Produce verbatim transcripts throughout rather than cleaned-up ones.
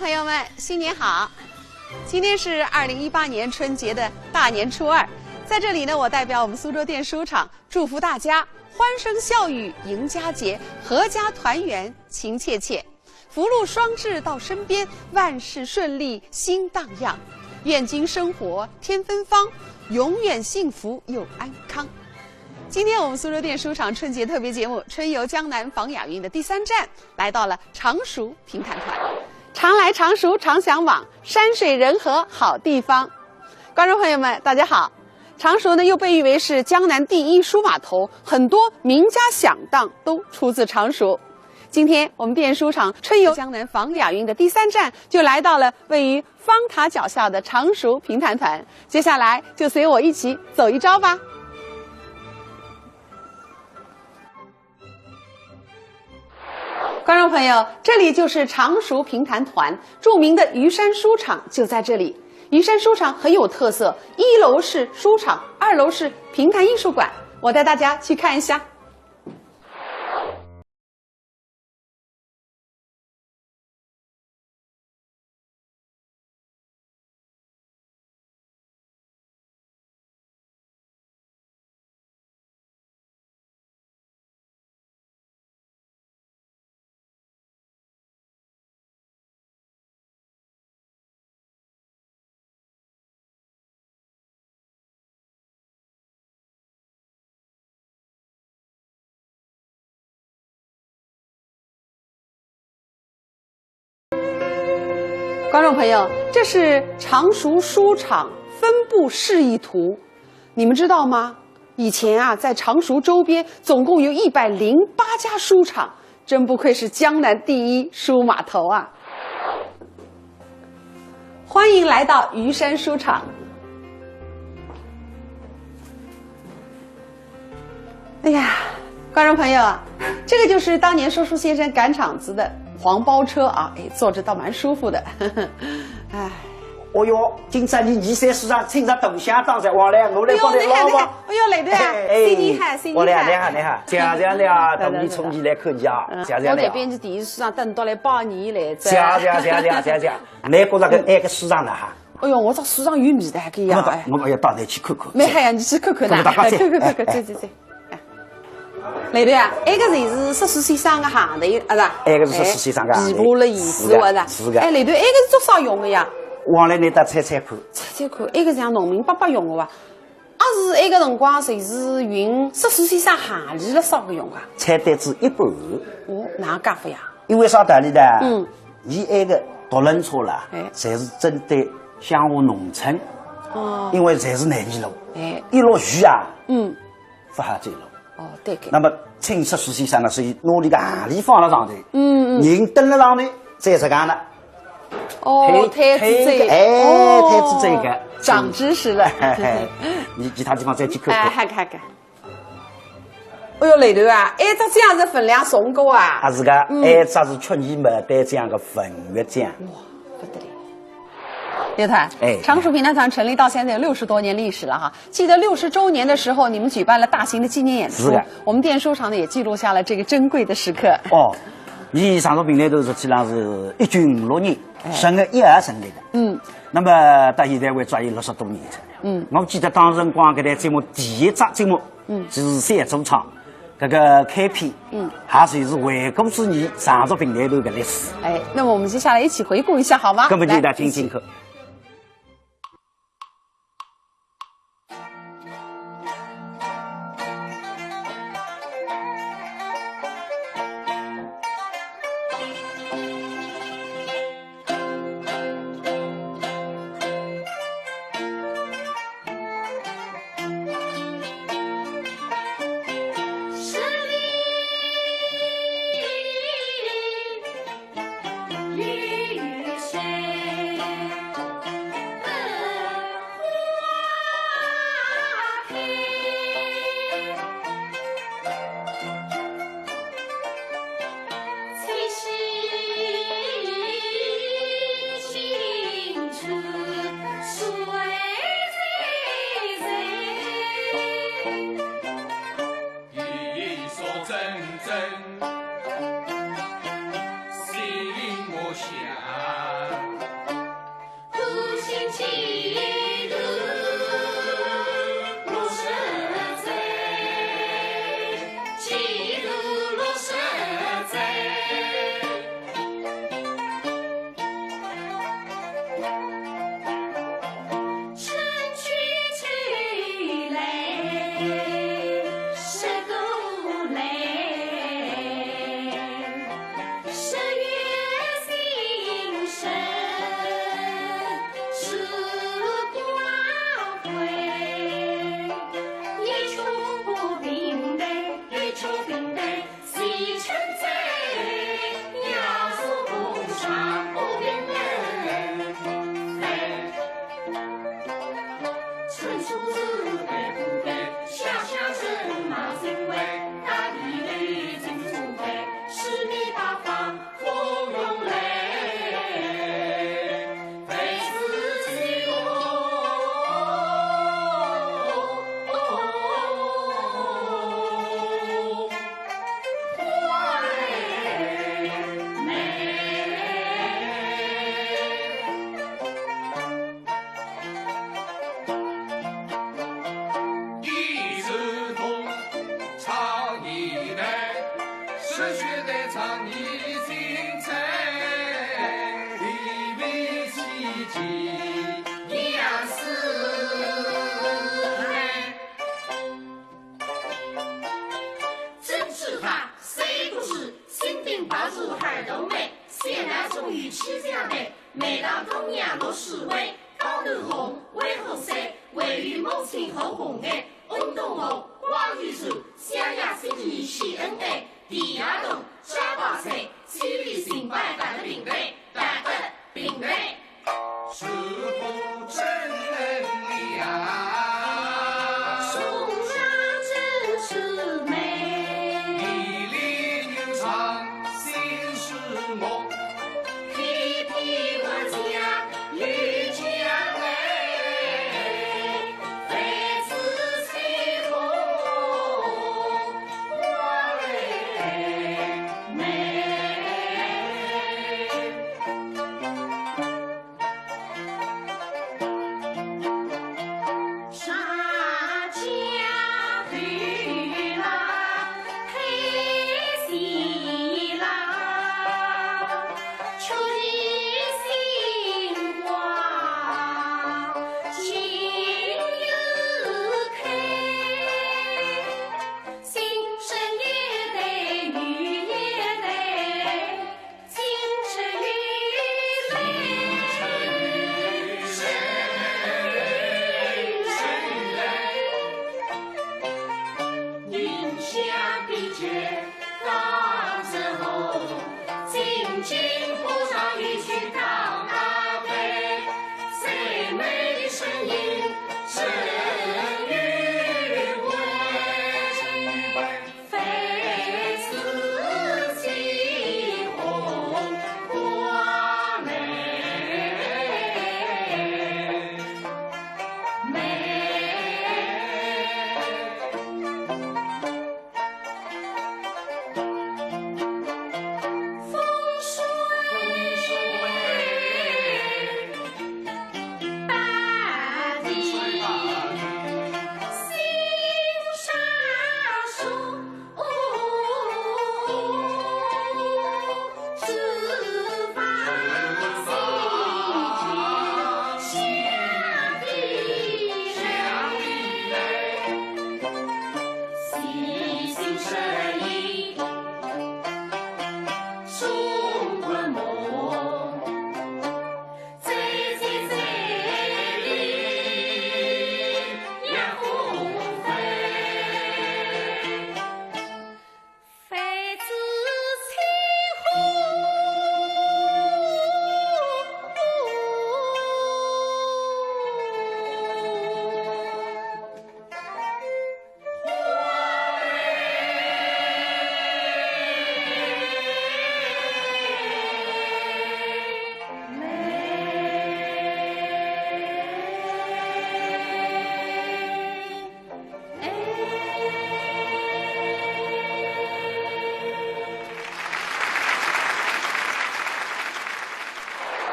朋友们，新年好！今天是二零一八年春节的大年初二，在这里呢，我代表我们苏州店书场祝福大家欢声笑语迎佳节，阖家团圆情切切，福禄双至到身边，万事顺利心荡漾。愿君生活添芬芳，永远幸福又安康。今天我们苏州店书场春节特别节目《春游江南访雅韵》的第三站，来到了常熟评弹团。常来常熟常向往，山水人和好地方。观众朋友们，大家好！常熟呢又被誉为是江南第一书码头，很多名家响档都出自常熟。今天我们店书场《春游江南访雅韵》的第三站，就来到了位于方塔脚下的常熟评弹团。接下来就随我一起走一遭吧。观众朋友，这里就是常熟评弹团，著名的余山书场就在这里。余山书场很有特色，一楼是书场，二楼是评弹艺术馆。我带大家去看一下。观众朋友，这是常熟书场分布示意图。你们知道吗？以前啊，在常熟周边总共有一百零八家书场，真不愧是江南第一书码头啊！欢迎来到余山书场。哎呀，观众朋友，这个就是当年说书先生赶场子的黄包车啊，哎，坐着倒蛮舒服的。哎，哦哟，今朝伲余山书场请着大相当哉，王来，我来帮你捞吧。哎哟，来的，哎，新年好，新年好。王来，你好，你好，谢谢你啊，特地从前来看见啊，谢谢你啊。我这边是第一书场等到来拜年来着。谢谢，谢谢，谢谢。来过那个埃个书场了哈。哎哟，我这书场有味道个呀。我到，我要到那去看看。没还要你去看看呐，看看大家去。看看看看，走走走。来的呀，埃个侪是说书先生个行头，啊是吧？埃个是说书先生个行头。琵琶了、弦子啊，是吧？是个。哎，来的埃个是做啥用个呀？王来，你搭猜猜看。猜猜看，埃个像农民伯伯用个伐？阿是埃个辰光侪是运说书先生行李了啥个用啊？猜对仔一半。哦，哪介法呀？因为啥道理呢？嗯。伊埃个独轮车啦，哎。侪是针对乡下农村，哦。因为侪是泥地路，哎。一落雨啊，嗯。勿好走路。哦，对个。那么请说书先生呢，是拿伊个行李放辣上头，嗯，嗯。人登辣上头，再实梗了。哦，推，推仔走。推，哎，哦，推仔走个。长知识了。你其他地方再去看看。哎，好个，好个。哎哟，来头啊，埃只奖是分量重个啊。啊，是个，嗯。埃只是曲艺牡丹奖个文学奖。哇，不得了。刘团，哎。常熟评弹团成立到现在有六十多年历史了哈，记得六十周年的时候，你们举办了大型的纪念演出，是的。我们店书场呢也记录下了这个珍贵的时刻。哦，伲常熟评弹团实际上是一九五六年，哎。十月一号成立的。嗯。那么到现在为止也六十多年了。嗯。我记得当辰光搿台节目第一只节目，嗯。就是三组唱，搿个开篇，嗯。也算是回顾仔伲常熟评弹团个历史。哎，那么我们接下来一起回顾一下好吗？搿么就来，来听听看。来，一起。珍珠塔，三个字，金顶宝座二度美，谢娜终于起家来，梅堂姑娘落水位，高头红，尾后山，位于母亲后红岸，翁同学，光裕传，相爷心意显恩爱，地下洞，招牌菜，千里寻宝，大得平台，大得平台。 是不真呀？松下真是美。一粒云长心似梦。一匹马甲绿甲白，飞自西风花未梅。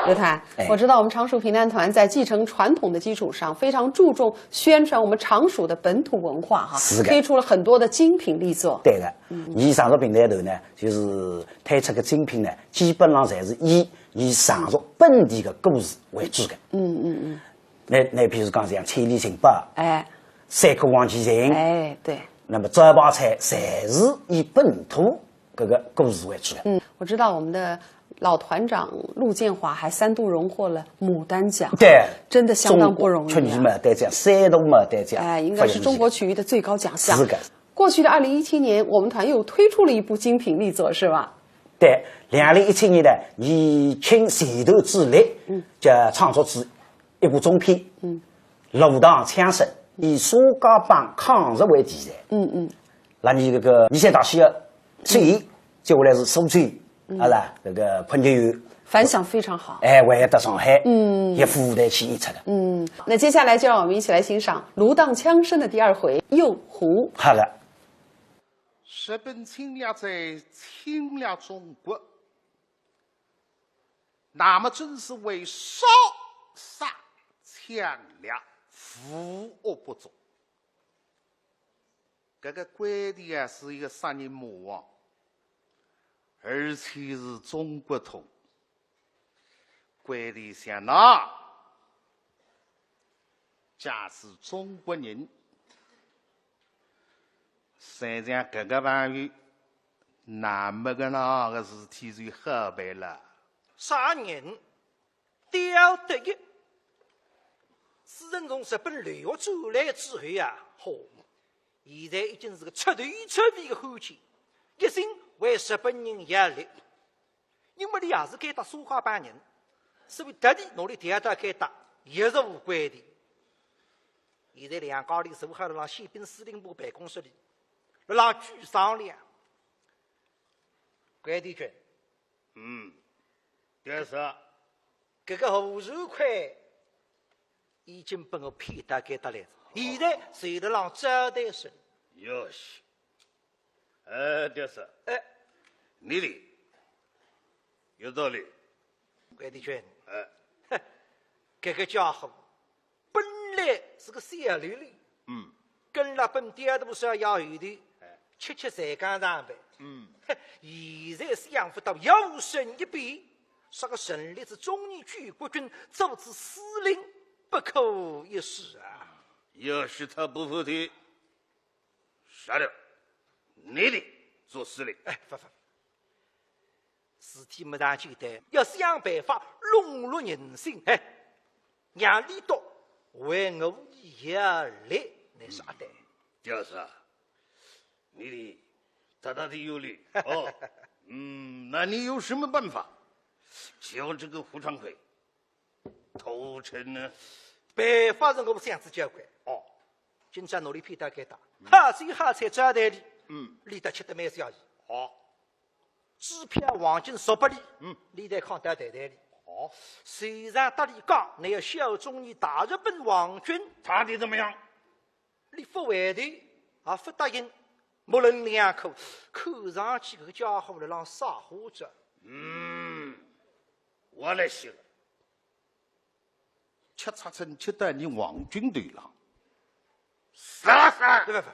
刘探，哎我知道我们常熟评弹团在继承传统的基础上，非常注重宣传我们常熟的本土文化哈，是的推出了很多的精品力作。对个，伲常熟评弹团呢，就是推出个精品呢，基本上侪是以伲常熟本地个故事为主个。嗯嗯嗯，那那譬如讲像《千里寻宝》《哎，三国望奇情》，哎，对，那么招牌菜侪是以本土搿个故事为主个。嗯，我知道我们的老团长陆建华还三度荣获了牡丹奖，对，真的相当不容易啊。中国曲艺牡丹奖，山东牡丹奖，哎，应该是中国曲艺的最高奖项。是个。过去的二零一七年，我们团又推出了一部精品力作，是吧？对，两零一七年呢，伲倾全团之力，嗯，叫创作出一部中篇，嗯，《芦塘枪声》，以苏家浜抗日为题材，嗯嗯，那伲搿个二三大戏个首演，接下来是苏州，啊啦，搿个昆曲院，反响非常好。哎，还要到上海，嗯，一副舞台去演出个。嗯，那接下来就让我们一起来欣赏《芦塘枪声》的第二回《诱狐》。好个。日本侵略者侵略中国，那么正是为烧杀抢掠，无恶不作。搿个关帝啊，是一个杀人魔王，而且是中国通。关帝想呐，假使中国人，像搿个朋友，那么个那个事体就好办了。啥人？刁德一。自从从日本留学转来之后呀，嚯，现在已经是个出头出尾个汉奸，一心为日本人效力。 因为俚也是该搭苏家帮人，所以特地拿俚调到该搭，也是无关的。现在两家头坐好勒浪宪兵司令部办公室里，勒浪举商量。关帝铨，嗯，就是。搿个吴瑞魁已经拨我骗到该搭来了，现在就勒浪招待室里。哟西。 哎，就是。哎，你的，有道理。关帝铨，哎，哼，搿个家伙本来是个小喽啰，嗯，跟勒本刁大少爷后头，哎，吃吃才刚上班，嗯，哼，现在想勿到摇身一变，啥个成立仔忠义救国军，做仔司令，不可一世啊！要是他不服气， 杀掉，你的做司令。哎，勿勿，事体没大简单，要想办法笼络人心，哎，让俚笃为我效力，乃是阿对。就是啊，你的大大的有理。哦，嗯，那你有什么办法？希望这个胡昌魁 投诚呢？办法是我想仔交关。哦，今朝拿俚骗到该搭，好酒好菜招待俚，嗯，俚倒吃得蛮消气。哦，支票黄金送拨俚，嗯，俚再囥到袋袋里。哦，随后搭俚讲，倷要效忠于大日本皇军。他的怎么样？ 俚勿回头，也勿答应，模棱两可，看上去搿个家伙勒浪撒花招。嗯，我来晓得。吃贼吃到伲皇军头浪，杀杀！勿勿勿，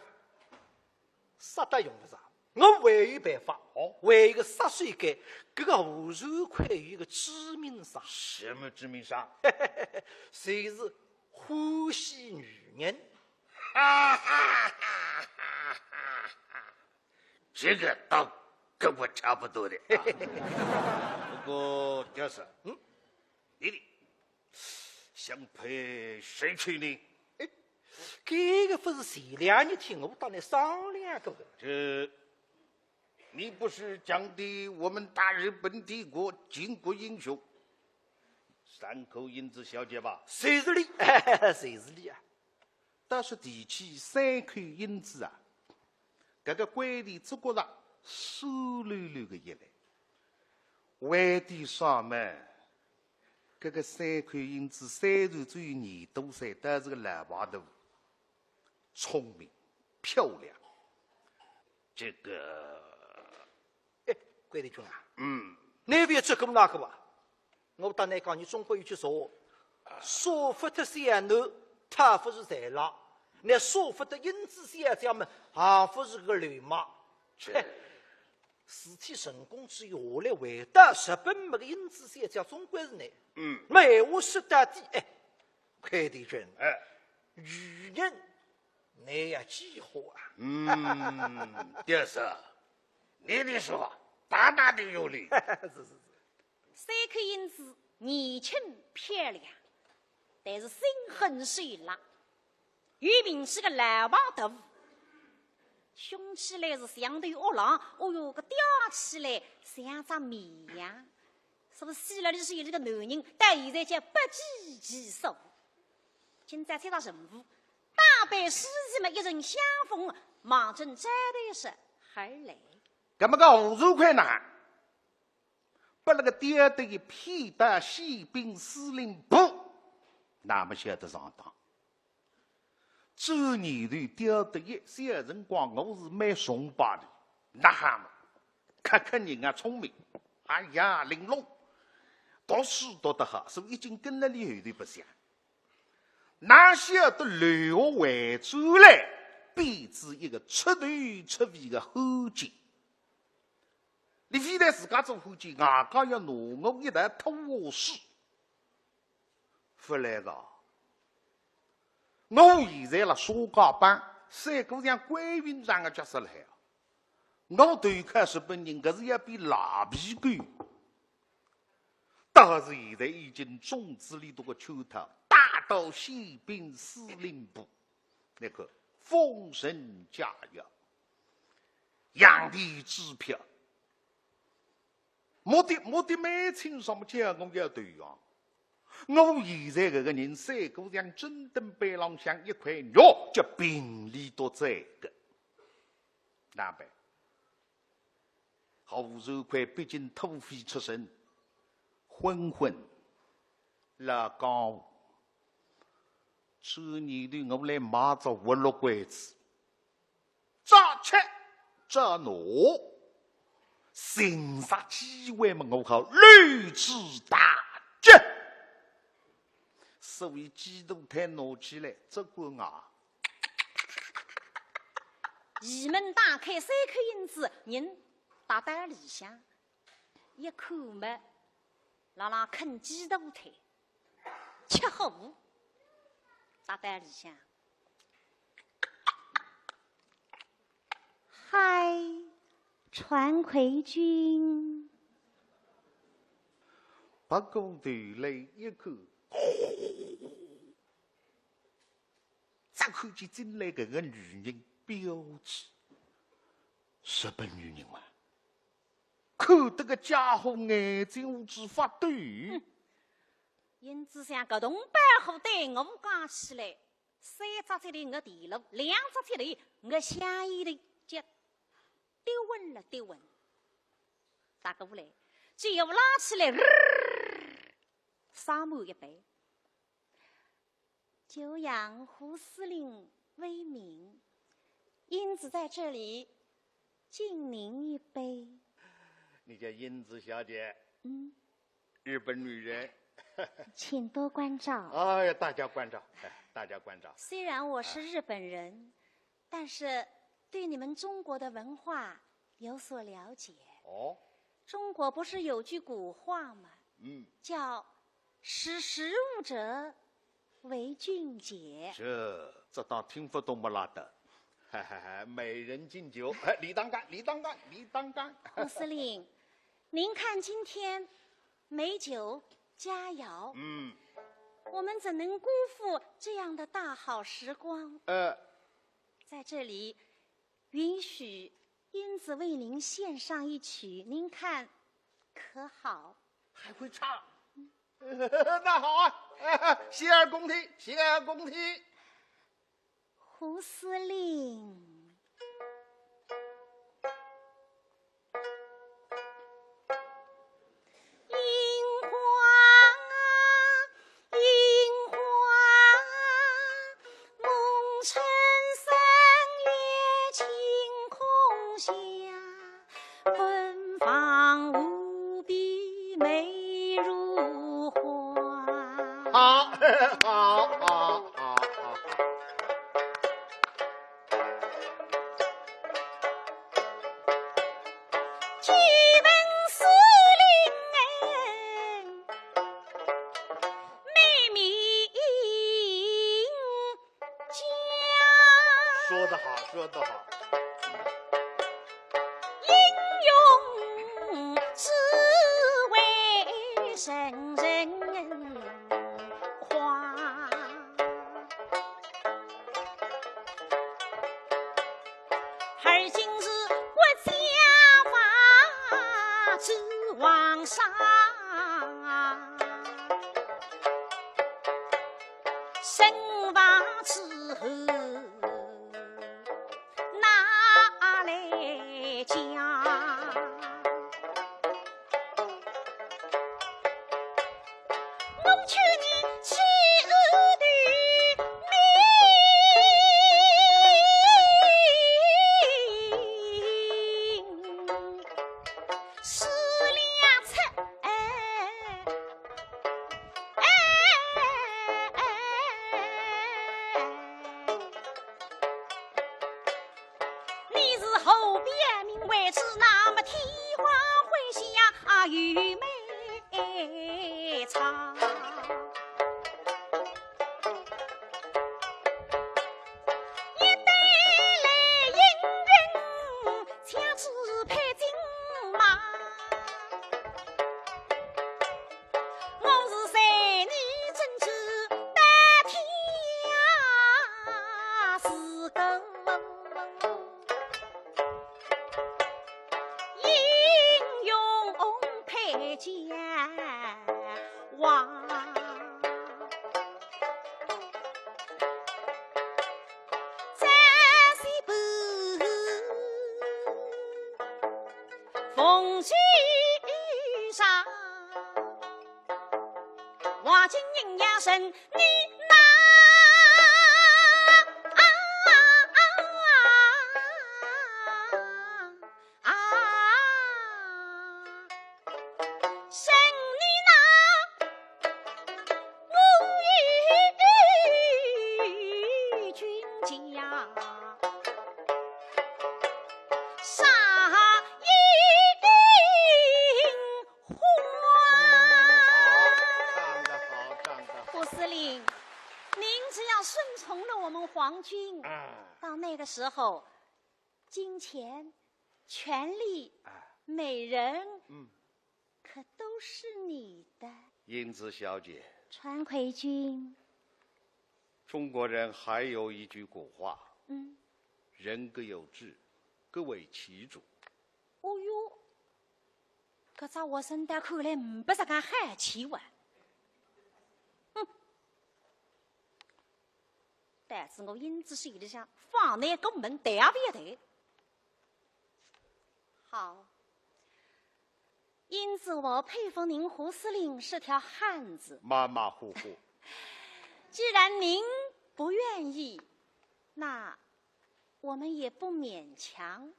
杀倒用勿着，我还有办法。哦，还有个杀手锏，搿个吴瑞魁有一个致命伤。什么致命伤？就是欢喜女人。 哈哈哈哈哈哈！这个倒跟我差不多的啊。不过，刁师，嗯，你的想配谁去呢？哎，搿个勿是前两日天我搭倷商量过的。这，你不是讲的我们大日本帝国巾帼英雄山口英子小姐吧？就是俚，就是俚啊。 倒是提起山口英子啊，搿个关帝只觉着酸溜溜个一来。为点啥么？搿个山口英子虽然只有廿多岁，但是个老牌头，聪明、漂亮。这个，哎，关帝君啊，嗯，倷覅这个那个啊。 我搭倷讲，倷总归有句说话，杀勿脱小囡，讨勿住罪了。倷杀勿脱英子小姐么，也勿是个流氓。是。嘿，事体成功之后，下来回到日本么，搿个英子小姐总归是倷。嗯。么闲话说到底，哎，关帝君，哎，女人 倷要几化啊？嗯，刁师，你的说话大大的有理。是是是。山口英子年轻漂亮，但是心狠手辣，有名气个老牌头，凶起来是像头恶狼，哦哟，搿吊起来像只绵羊。 是勿是死了？俚是有这个男人，到现在叫不计其数。今朝接到任务，打扮书生么一阵香风，望准招待室而来。搿么个吴瑞魁呢？拨那个刁德一骗到宪兵司令部，那么晓得上当。 转念头刁德一，小辰光我是蛮崇拜的，哪哈么，看看人家聪明，哎呀，玲珑，读书读得好，所以已经跟了俚后头白相。哪晓得留学回转来，变仔一个出头出尾个汉奸。 你非但自家做汉奸，外加要拿我一道拖下水。勿来个，我现在辣沙家浜，赛过像关云长个角色辣海啊。我投靠日本人，搿是要比赖皮狗。但是现在已经中仔俚笃个圈套，打到宪兵司令部，那个丰臣家业，洋钿支票， 目的，目的蛮清爽，叫我要投降。我现在搿个人，赛过像真等背浪向一块肉，叫并俚笃哉个。哪办？吴传魁毕竟土匪出身，昏昏，老江湖，所以呢，我来卖只活络关子。 早吃早拿，寻着机会嘛，我好溜之大吉。所以鸡肚腿拿起来，只管咬。一门打开，三口银子，人踏到里向，一看嘛，辣辣啃鸡肚腿，吃好，踏到里向。 嗨，传魁君。别过头来一看，只看见进来搿个女人标致，日本女人嘛，看得个家伙眼睛珠子发抖。嗯，银子像个铜板虎对我讲起来， 三只指头我提牢，两只指头我向前头，就丢稳了，丢稳。打过来，就要拉起来，撒满一杯。久仰胡司令威名，英子在这里敬您一杯。你叫英子小姐？嗯。 日本女人。请多关照。哎呀，大家关照，哎，大家关照。虽然我是日本人，但是对你们中国的文化有所了解。哦。中国不是有句古话吗？嗯。叫识时务者为俊杰。这，这倒听勿懂么啦的。哈哈哈，美人敬酒，哎，你当干，你当干，你当干。胡司令，您看今天美酒佳肴，嗯。我们怎能辜负这样的大好时光？呃。在这里，允许英子为您献上一曲，您看可好？还会唱？那好啊，洗耳恭听，洗耳恭听。 胡司令。好，好，好，好，好。说得好，说得好。啊，金银呀，神你那，啊啊啊啊啊！神你那，我与君家，杀一 花。唱得好，唱得好。胡司令，您只要顺从了我们皇军，啊。到那个时候，金钱、权力、啊。美人，嗯。可都是你的。英子小姐。川魁君。中国人还有一句古话，嗯。人各有志，各为其主。哦哟， 搿只学生倒看来呒不啥个好气哇。哼，但是我英子手里向放那个门，头也勿要抬。好，英子，我佩服您胡司令是条汉子。马马虎虎。既然您不愿意，那我们也不勉强。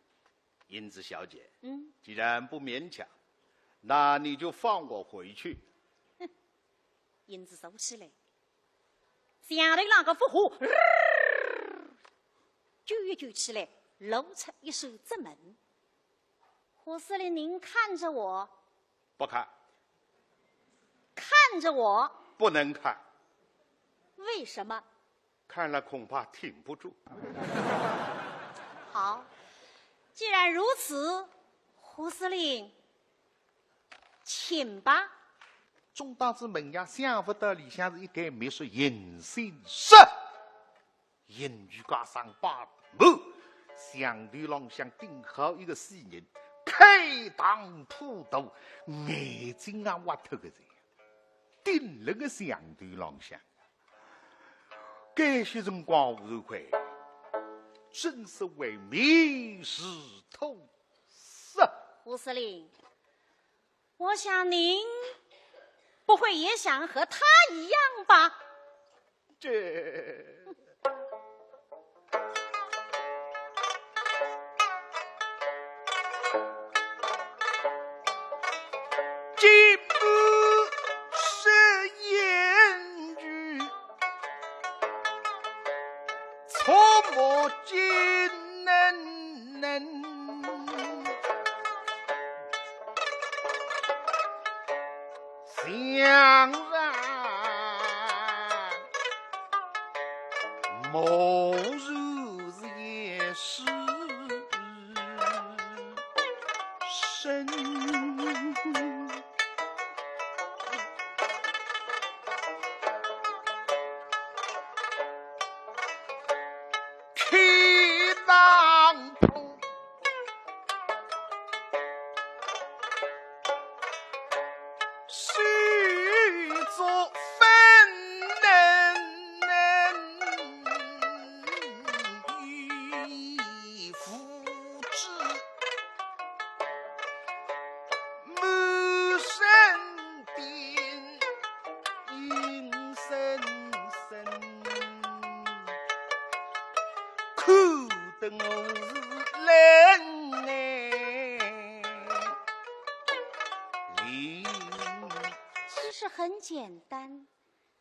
英子小姐，嗯。既然不勉强，那你就放我回去。哼，英子坐起来，像头浪个福虎，啾一啾起来，露出一扇侧门。胡司令，您看着我。不看。看着我。不能看。为什么？ 看了恐怕挺不住。好，既然如此，胡司令，请吧。中堂之门呀，想不到里向是一间密室，迎新室。迎娶家上把门，墙头浪向钉好一个死人，开堂破肚，眼睛也挖脱个人，钉了个墙头浪向。 该歇辰光，吴瑞魁真是为民如土色。胡司令，我想您不会也想和他一样吧？这 今不是言语，触目惊人。 想然莫如夜思深。 开当铺，手作分能无知，满身 定阴森森，看得我是冷哎淋。其实很简单，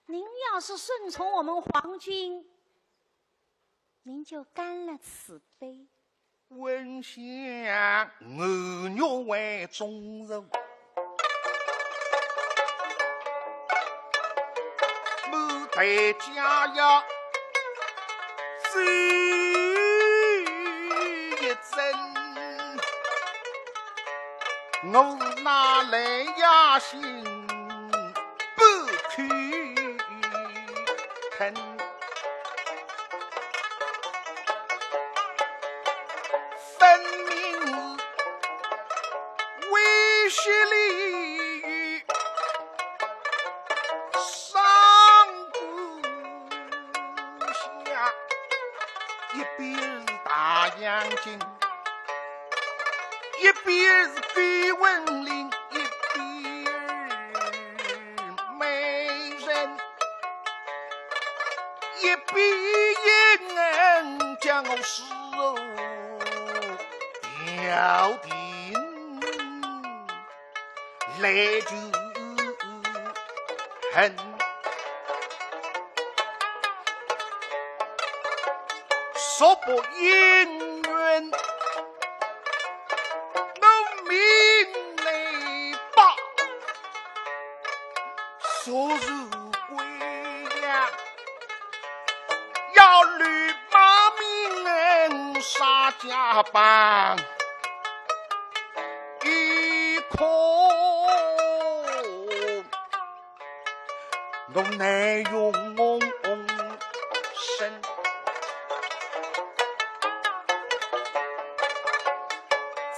您要是顺从我们皇军，您就干了此杯。 闻香寒玉为中人，满台佳肴酒一斟，我哪来野心不肯 分明是威胁利于上不下，一边是大洋金，一边是狗文林，一边美人一笔一眼将我事要定，来就恨。说不应允，我命你吧。 说如归呀，要绿马名杀家帮一空，我难容身。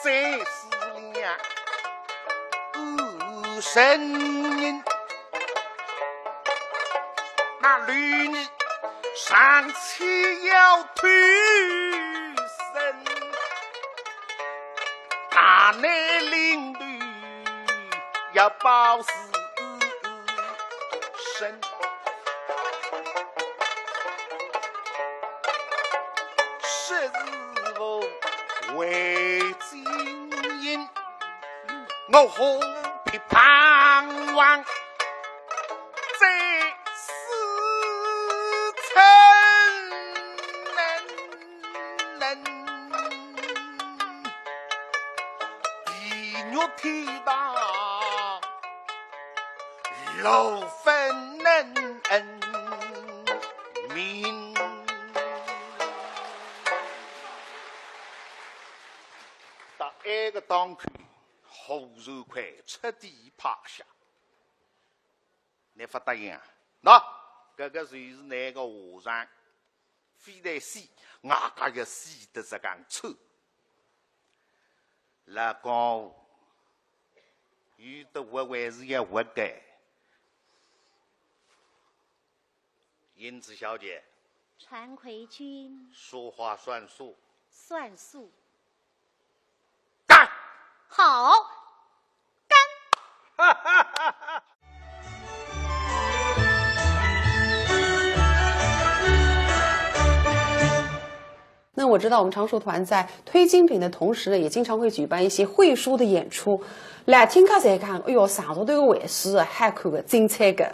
再思量， 无神人，那绿日尚且要脱身，大难临头要保自身。是我为今因 我何必彷徨在世间？地狱天堂，路分明。到埃个当口， 和尚快彻底趴下。倷勿答应啊？喏，搿个就是倷个和尚，非但死，外加要死得实梗惨。老江湖，有得活还是要活个。 银子小姐。传回军。说话算数。算数。干！好，干！那我知道我们常熟团在推精品的同时呢，也经常会举办一些会书的演出。来听客侪讲，哎哟，常熟团个会书啊，好看个，精彩个。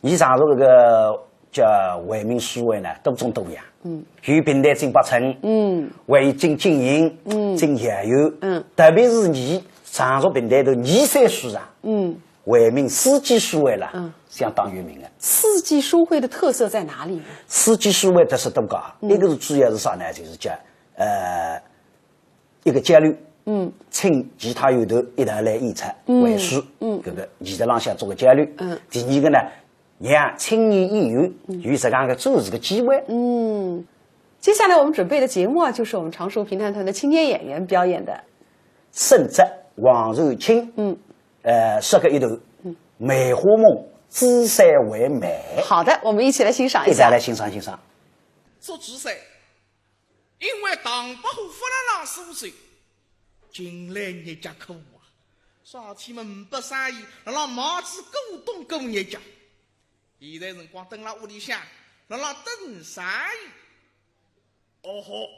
伲常熟搿个叫回民书会呢，多种多样。嗯。有评弹进八村，嗯。还有进京影，嗯。进校园，嗯。特别是伲常熟评弹团伲三书场，嗯。回民四季书会啦，嗯。相当有名个。四季书会的特色在哪里呢？四季书会特色多个，嗯。一个是主要是啥呢？就是叫，呃， 一个交流，嗯。请其他乐团一道来演出，嗯。回书，嗯。搿个艺术浪向做个交流。嗯。第二个呢，让青年演员，嗯。有实梗个展示个机会。嗯。接下来我们准备的节目啊，就是我们常熟评弹团的青年演员表演的。沈哲、王传卿，嗯。呃，说个一段，嗯。《梅花梦》，《紫衫为媒》。好的，我们一起来欣赏一下。一道来欣赏欣赏。祝枝山 因为唐伯虎勿辣辣苏州，近来日脚苦啊，啥体么呒不生意，辣辣忙仔过冬过日脚。现在辰光蹲辣屋里向，辣辣等生意。哦吼。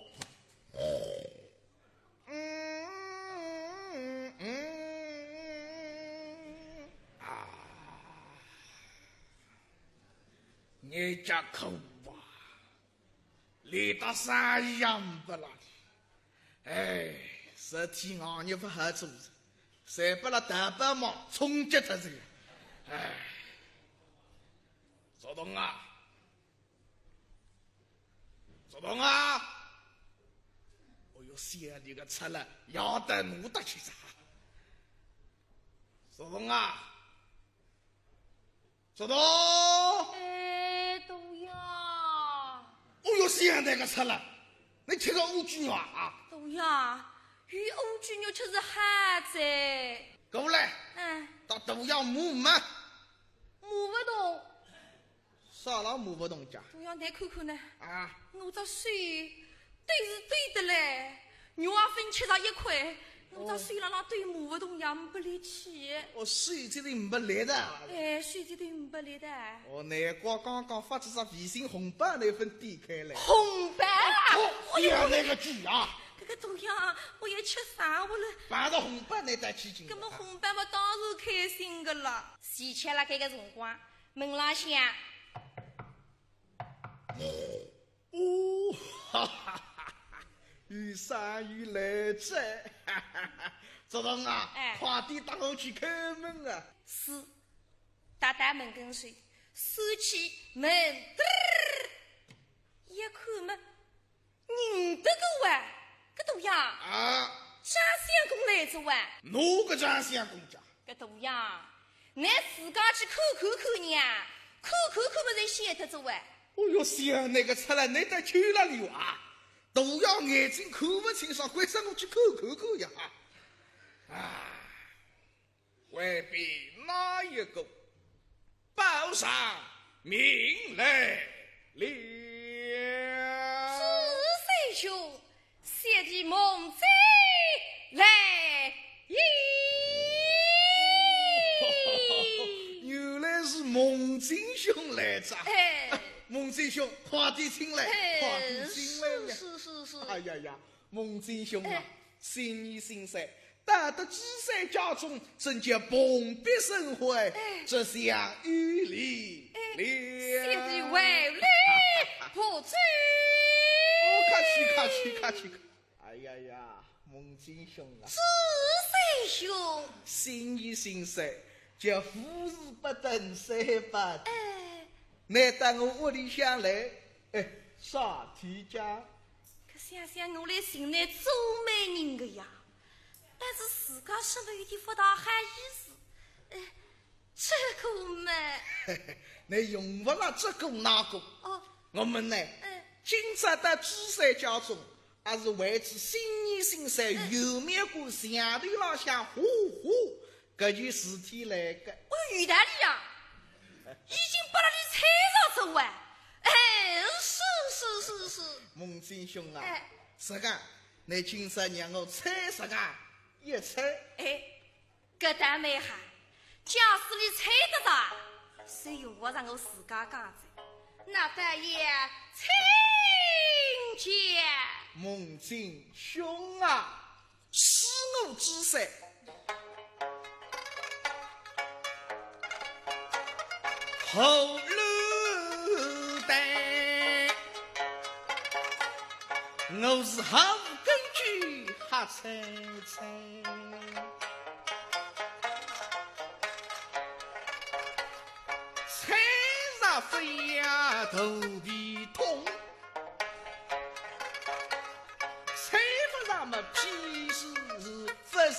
嗯，嗯，啊，日脚苦啊。 连搭生意也呒不啦哩。哎，实体行业勿好做，侪拨辣淘宝网冲击脱仔。哎，竹筒啊，竹筒啊！哦哟，想倷个出来，要得我得去啥？竹筒啊！ 竹筒。哎，大爷。哦哟，想倷个出来，倷吃个乌鸡肉啊？大爷，有乌鸡肉吃是好哉。过来，哎。搭大爷磨磨。磨勿动。啥啦磨勿动介？大爷，倷看看呢。啊。我只手抖是抖得来，肉也分吃着一块，我只手辣辣抖，舞勿动也没力气。哦，手指头没力的。哎，手指头没力的。哦，难怪刚刚发仔只微信红包，那份点开来。红包啊！哦，哎呦，呀，那个举啊！搿个大爷，我要吃生活了。碰着红包，那得起劲。搿么红包嘛，当然开心个了。喜鹊辣搿个辰光，门浪响。 哦，哈哈哈哈，有生意来哉，哈哈哈，竹童啊，哎。快点搭我去开门啊。是，踏到门跟首，手去门，嘚儿，一看嘛，认得个哇，搿大爷，啊。张相公来哉哇。哪个张相公家？ 搿大爷，倷自家去看看看呀，看看看么侪晓得哉喂。哦哟，想那个出来，倷得去哪里啊？大爷眼睛看勿清爽，为啥我去看看看呀？啊，外边哪一个？报上名来了。朱三兄， 小弟孟珙来也。原来是孟珙兄来哉。哎。孟珙兄，快点请来，哎，快点请来呀。是，是，是，是。哎呀呀，孟珙兄啊，哎。新年新岁， 到得朱三家中，真叫蓬荜生辉，哎。这厢有礼了。哎，小弟万礼不足。哦，客气，客气，客气。哎呀呀，孟珙兄啊。朱三兄。新年新岁，叫富士不登，三宝殿。哎。倷到我屋里向来，哎，啥体家？搿想想我来寻倷做媒人个呀。 但是自家身浪有点勿大好意思，哎，这个嘛。倷用勿着这个那个。哦。我们呢，哎。今朝到朱三家中，也是为仔新年新岁，哎。有面孔墙头浪向画画，搿件事体来个。哦，有道理呀，已经拨倷猜着哉喂。哎，是，是，是，是。孟珙兄啊，哎。实梗，倷今朝让我猜实梗， 一猜。哎，搿倒蛮好，假使倷猜得着，就用勿着我自家讲哉。那倒也请讲。孟珙兄啊，恕我知罪。 后来的，我是毫无根据瞎猜猜，猜着非要头皮痛。 猜勿着么，譬如勿认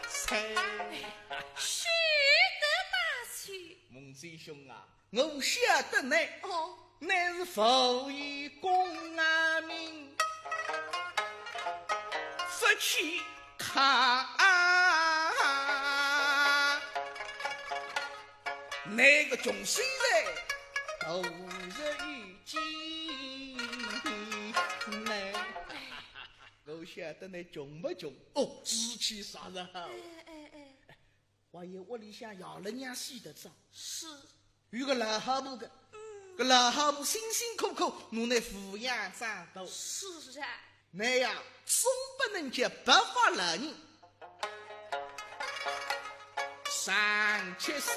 猜。休得打趣。孟珙兄啊，我晓得倷，哦。倷是无意功啊名，勿去看。 倷个穷水人，度日有艰难。我晓得倷穷勿穷？哦，志气啥人好？哎，哎，哎。还有屋里向爷勒娘死得早。是。有个老好婆个，嗯。搿老好婆辛辛苦苦拿倷抚养长大。是啊。 倷呀，总不能叫白发老人上七十。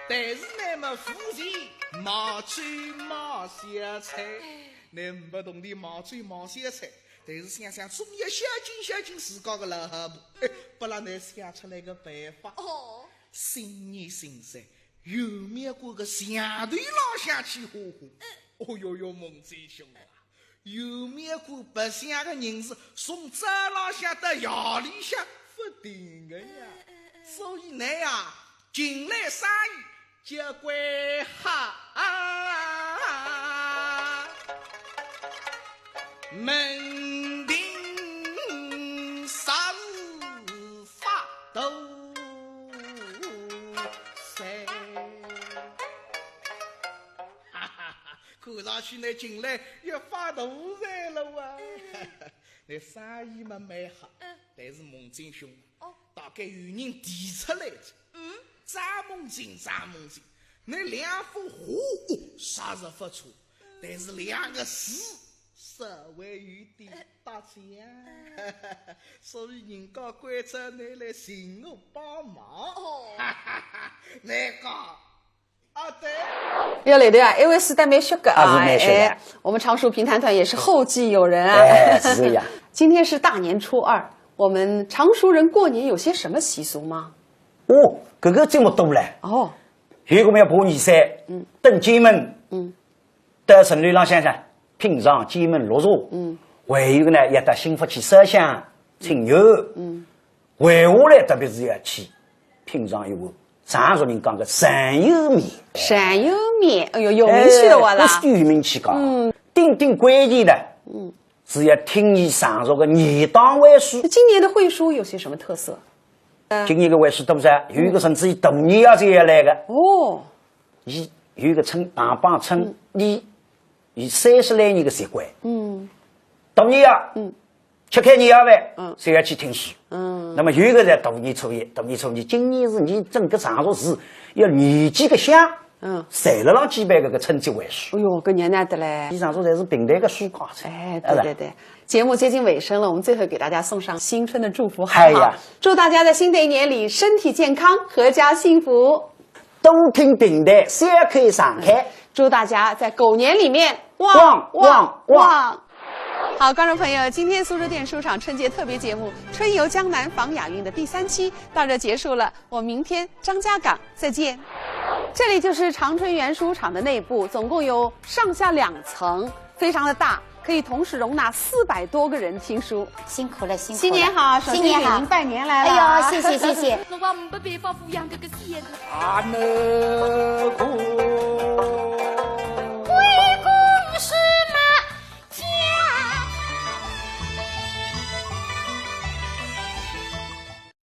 但是倷么夫妻卖酒卖小菜，哎。倷勿懂得卖酒卖小菜，但是想想总要孝敬孝敬自家个老好婆，哎，拨拉倷想出来个办法。哦。新年新岁，有面孔个墙头浪向去画画。嗯。哦哟哟，孟珙兄啊， 有面孔白相个人是从早浪向到夜里向勿停个呀。嗯，嗯，嗯。所以倷呀，近来生意交关好啊，门庭若是发大财。哈哈哈，可上去拿进来要发大财了哇！那生意嘛蛮好，嗯。但是梦境凶，哦。大概有人提出来的，嗯。张梦境，张梦境，那两幅画啥是不错，但是两个字稍微有点搭腔，所以人家关照你来寻我帮忙。哦。那个 啊，对。要来的啊，一位是戴美雪个啊，是美雪个。哎，我们常熟评弹团也是后继有人啊。哎，是呀。今天是大年初二，我们常熟人过年有些什么习俗吗？哦，搿个节目多嘞。哦。有个么要爬二山，嗯。登尖门，嗯。到城楼浪向向，品尝尖门绿茶。嗯。还有个呢，要到新福去烧香、请愿。嗯。 回下来特别是要去品尝一碗常熟人讲个山药面。山药面，哎呦，有名气的哇啦。哎，搿是有名气个。嗯。顶顶关键的，嗯。是要听伊常熟个年档会书。今年的会书有些什么特色？今年个会书多勿少，有一个甚至于大年夜就要来个。哦。伊有一个称，大帮称，嗯。伊，伊三十来年个习惯。嗯。大年夜，嗯。 吃开年夜饭，嗯。侪要去听书。嗯。那么有一个在大年初一，大年初一，今年是伊整个常熟市要廿几个乡，嗯。侪辣浪举办搿个春节会书。哎呦，搿热闹得嘞。伊常熟侪是评弹个书家子。哎，对对对。节目接近尾声了，我们最后给大家送上新春的祝福，好不好？哎呀。祝大家在新的一年里身体健康，阖家幸福。多听评弹，笑口常开。祝大家在狗年里面旺旺旺旺旺。 好，观众朋友，今天苏州电视书场春节特别节目《春游江南访雅韵》的第三期到这结束了，我们明天张家港再见。这里就是长春原书场的内部，总共有上下两层，非常的大，可以同时容纳四百多个人听书。辛苦了，辛苦了。新年好，首先给您拜年来了。新年好。哎呦，谢谢，谢谢。辰光没办法抚养搿个小囡。啊，那个